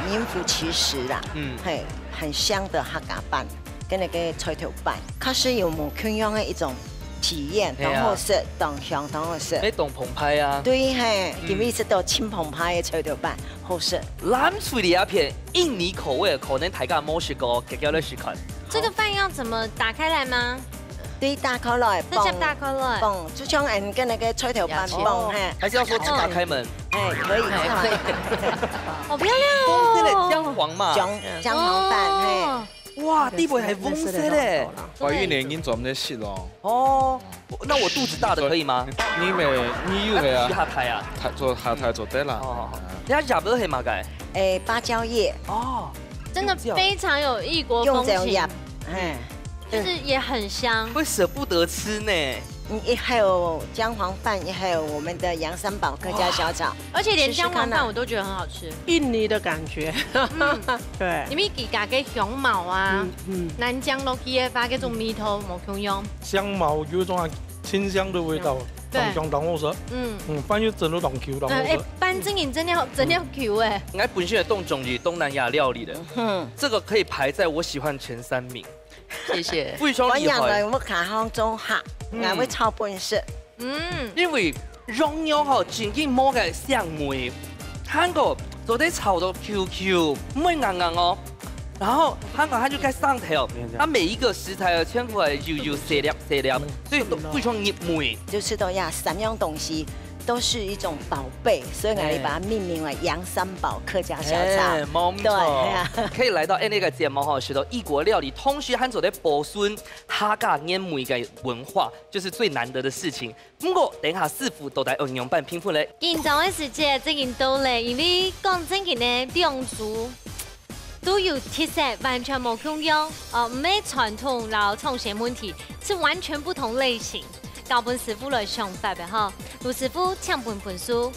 名副其實啦，嗯嘿，很香的客家粄，跟那個菜頭粄，確實有無共樣的一種體驗，係啊當好食，當香，當好食。哎，當澎湃啊！對嘿，嗯因為食到盡澎湃的菜頭粄，好食。藍隊這片印尼口味，可能大家無食過，遽遽來試看。這個飯要怎麼打開來嗎？對，打開來，這叫打開來。放，就像俺跟那個菜頭粄放嘿，還是要說打開門？哎，可以，可以，好漂亮紅色的哦！薑黃嘛。薑薑黃粄嘿。哦，哇，底背係紅色的。懷孕年已經做毋得食咯。哦，那我肚子大的可以嗎？你咪你有係啊，下台啊。做下台做得啦。哦，好好。人家夾的係麼个？哎，芭蕉葉，哦，真的非常有異國風情用這樣壓，，哎，就是也很香。會捨不得吃呢。嗯，也還有薑黃粄，也還有我們的楊三寶客家小炒。而且連薑黃試試看啊粄我都覺得很好吃。印尼的感覺，嗯，對裡，面自家个香茅啊嗯，嗯，南薑落去个話，那種味道無共樣。香茅有一種很清香的味道，對當香當好食。嗯，嗯，飯又蒸到當Q，當好呃，哎食。，粄正經真的真的Q哎，我本身也當中意東南亞料理的，嗯，這個可以排在我喜歡前三名。謝謝。非常厲害。歡迎來屋下鄉做客，嗯𠊎會炒分食。嗯，因為用用吼，正經無个香味，還過做得炒到Q Q，毋會硬硬哦。然後還過還有个上頭，它每一個食材啊，全部係有有細粒細粒，所以都非常入味。就食到呀，三樣東西都是一種寶貝，所以𠊎就把它命名為楊三寶客家小炒。哎，無錯，對，係啊。可以來到恁呢个節目吼，食到異國料理，同時還做得保存客家原味个文化，就是最難得的事情。毋過，等一下師傅到底愛仰般評分咧？緊張个時節正經到咧，因為講正經呢，兩組都有特色，完全無共樣。哦，毋係傳統摎創新問題，是完全不同類型。交分師傅來想法个吼，盧師傅請分分數。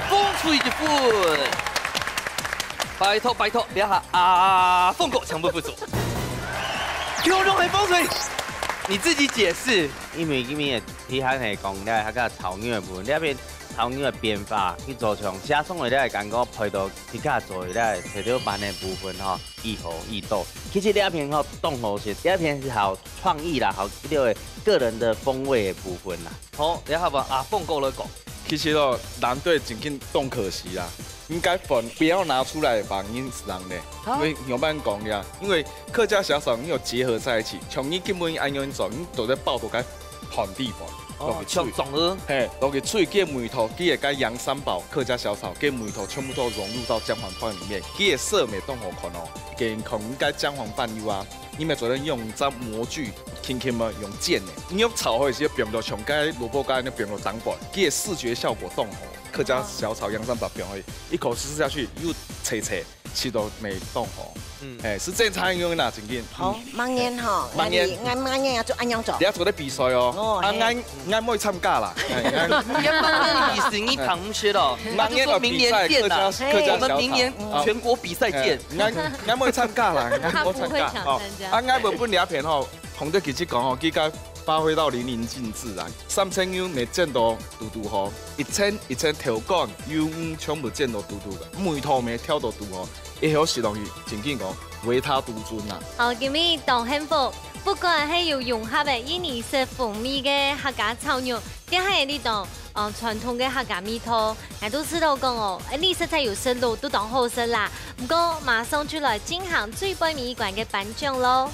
紅隊一分。拜託拜託，這下阿峰哥請分分數。共樣係紅隊，你自己解釋。因為今日个題材係講咧，客家炒肉个部分，這片炒肉个變化，去做像寫上个咧感覺，配到自家做个咧，提到版个部分吼，異好異多。其實這片吼當好食，這片係好創意啦，好這个個人的風味的部分啦。好，這下換阿峰哥來講。其實哦，藍隊正經當可惜啦，應該飯不要拿出來放恁樣咧，啊因為仰般講呀，因為客家小炒你有結合在一起，像你根本恁樣做，你都在爆到該飯底飯。哦，落去炊。像粽仔。嘿，落去炊，佢个味道，佢个該羊三寶、客家小炒，佢个味道全部都融入到薑黃飯裡面，佢个色也當好看哦，佢同該薑黃飯有啊，你乜做得用隻模具輕輕个用煎个，你用炒好个時候，變到像該蘿蔔乾，你變到當白，佢个視覺效果當好。客家小炒羊三寶變好，一口吃下去又脆脆， 試到味當好。嗯。哎，係正常樣啦，正經。好，嗯。明年吼，明年。𠊎，𠊎明年愛做恁樣做。你愛做得比賽哦。哦，啊，嘿。𠊎，𠊎毋會參加啦。哎，𠊎，你要明年比賽，你捧毋出哦。明年有比賽，那就說明年見啦。客家，客家小炒。我們明年全國比賽見。哎，𠊎，𠊎毋會參加啦，𠊎毋會參加。他不會想參加。哦，啊，𠊎會分你一片吼， 洪德其實講吼，佢个發揮到淋漓盡致啊！三層肉乜煎到嘟嘟好，一層一層豆乾、魷魚全部煎到嘟嘟个，味道乜調到嘟好，一口食落去，正經講，維他獨尊啊！好，今日當幸福，不管係有融合个印尼式風味个客家炒肉，定係呢種，呃，傳統个客家味道，𠊎都試到講哦，哎，你實在有食落，都當好食啦。毋過馬上就來進行最尾一關个頒獎咯。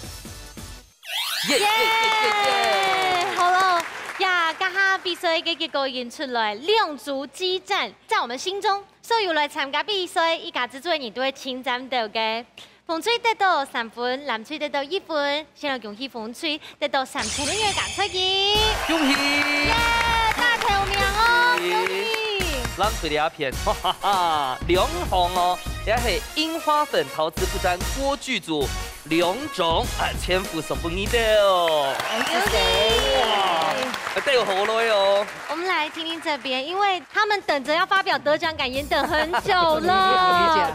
耶耶耶耶耶！好了，呀，這下比賽个結果已經出來，兩組激戰，在我們心中，所有來參加比賽，一家之煮个人都會盡讚到个。紅隊得到三分，藍隊得到一分，先來恭喜紅隊得到三千元个加菜金。恭喜！耶，大頭名哦，恭喜！恭喜！藍隊這片，哈哈哈，兩項哦，這係櫻花粉陶瓷不沾鍋具組， 兩種，啊，全部送分你兜。哎，謝謝。哇，哎，帶有好來哦。我們來聽聽這邊，因為他們等著要發表得獎感言等很久了，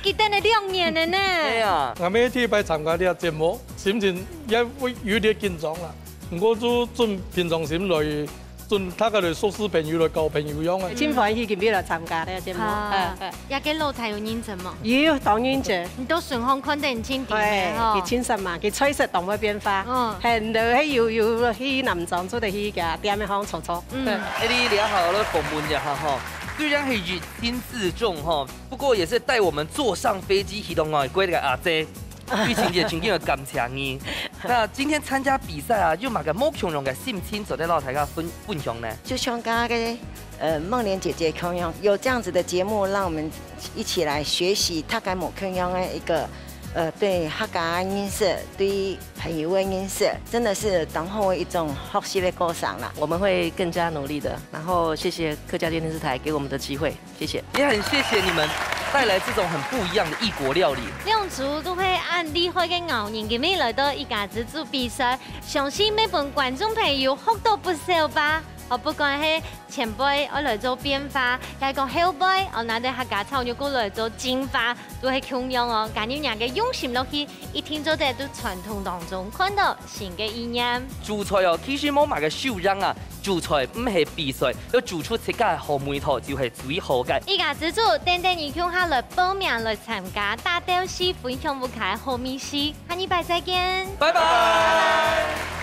佢等了兩年了呢。對啊。𠊎每第一擺參加這個節目，心情也會有點緊張啦。毋過就盡平常心來 準大家來熟識朋友，來交朋友樣个。盡歡喜今日來參加這個節目。啊，哎，哎。這個老弟有認真無？有，當認真。你到順風看得很清楚个吼。哎，佢盡熟嘛，佢菜色當會變化。嗯。很多係有，有去南庄做得去佢店个方坐坐。嗯。對。哎，你這下來訪問一下吼，雖然係一親自眾吼，不過也是帶我們坐上飛機去到外國个阿姐。 對，真正真正个感謝你。那今天參加比賽啊，有麼个無共樣个心情，做得摎大家分，分享呢？就像剛剛跟，呃，孟蓮姐姐共樣，有這樣子的節目，讓我們一起來學習大家無共樣的一個，呃，對客家認識，對朋友的認識，真的是當好的一種學習的過程啦。我們會更加努力的，然後謝謝客家電視台給我們的機會。 謝謝。也很謝謝你們帶來這種很不一樣的異國料理。兩組都係恁厲害个咬人，今日來到一家之煮比賽，相信乜分觀眾朋友學到不少吧？哦，不管係前輩愛來做變化，還係講後輩哦，拿兜客家炒肉過來做進化，都係共樣哦。加入若个用心落去，一定做得對傳統當中看到新个意念。煮菜哦，其實無麼个輸贏啊， 煮菜毋係比賽，愛煮出自家个好味道就係最好个。一家之煮，等等你共下來報名來參加，打鬥敘分享屋下个好味緒。下禮拜再見。拜拜。